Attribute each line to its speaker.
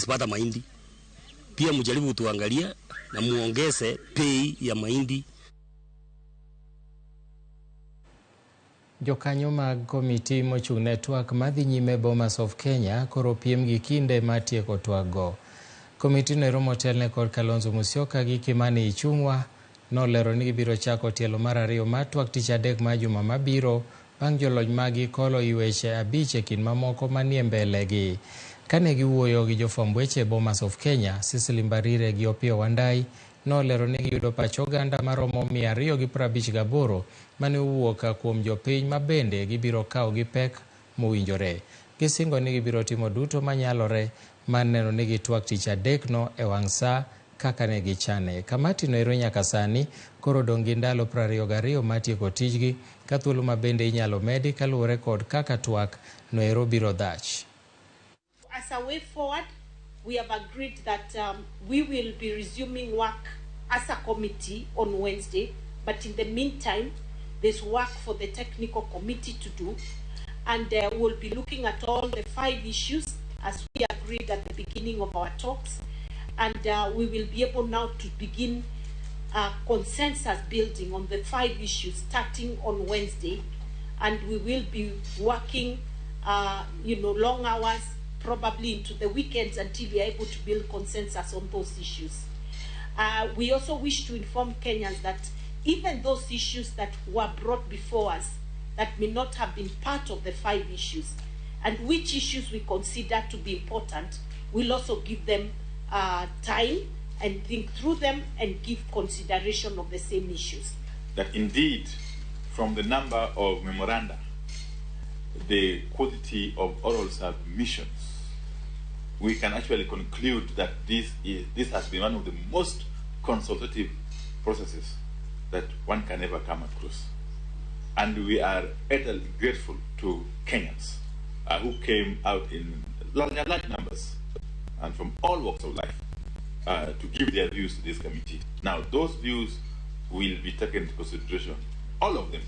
Speaker 1: pata mahindi. Pia mjaribu kutuangalia na muongeze bei ya mahindi.
Speaker 2: Jokanyo mag komiti mochung' ne twak madhi nyime Bomas of Kenya koro piem gi kinde mar tieko twak go. Komiti no ero motelne kod Kalonzo Musyoka gi Kimani Ichung'wa nolero ni gibiro chako tielo mar ariyo mar twak tich adek mar juma mabiro bang' jolony maggi kolo i weche abich e kind mamoko manie mbele gi. Kane giwuoyo gi jofwamb weche e Bomas of Kenya, Cecily Mbarire gi Opiyo Wandayi nolero ni giyudo pach oganda maromo 258 mane owuok kuom jopiny ma bende gibiro kawo gi pek mowinjore. Gisingo ni gibiro timo duto manyalore mar neno ni gitwak tich adekno e wang' sa kaka ne gichane. Kamati no ero nyaka sani koro odong' gi ndalo 22 mar tieko tijgi ka thuolo ma bende inyalo medi kaluwore kod kaka twak no ero biro dhach.
Speaker 3: As a way forward, we have agreed that we will be resuming work as a committee on Wednesday, but in the meantime, there's work for the technical committee to do, and we'll be looking at all the 5 issues as we agreed at the beginning of our talks, and we will be able now to begin consensus building on the 5 issues starting on Wednesday, and we will be working long hours, probably into the weekends, until we are able to build consensus on those issues. We also wish to inform Kenyans that even those issues that were brought before us that may not have been part of the 5 issues, and which issues we consider to be important, we'll also give them time and think through them and give consideration of the same issues.
Speaker 4: That indeed, from the number of memoranda, the quantity of oral submissions, we can actually conclude that this has been one of the most consultative processes that one can ever come across. And we are utterly grateful to Kenyans who came out in large numbers and from all walks of life to give their views to this committee. Now, those views will be taken into consideration, all of them.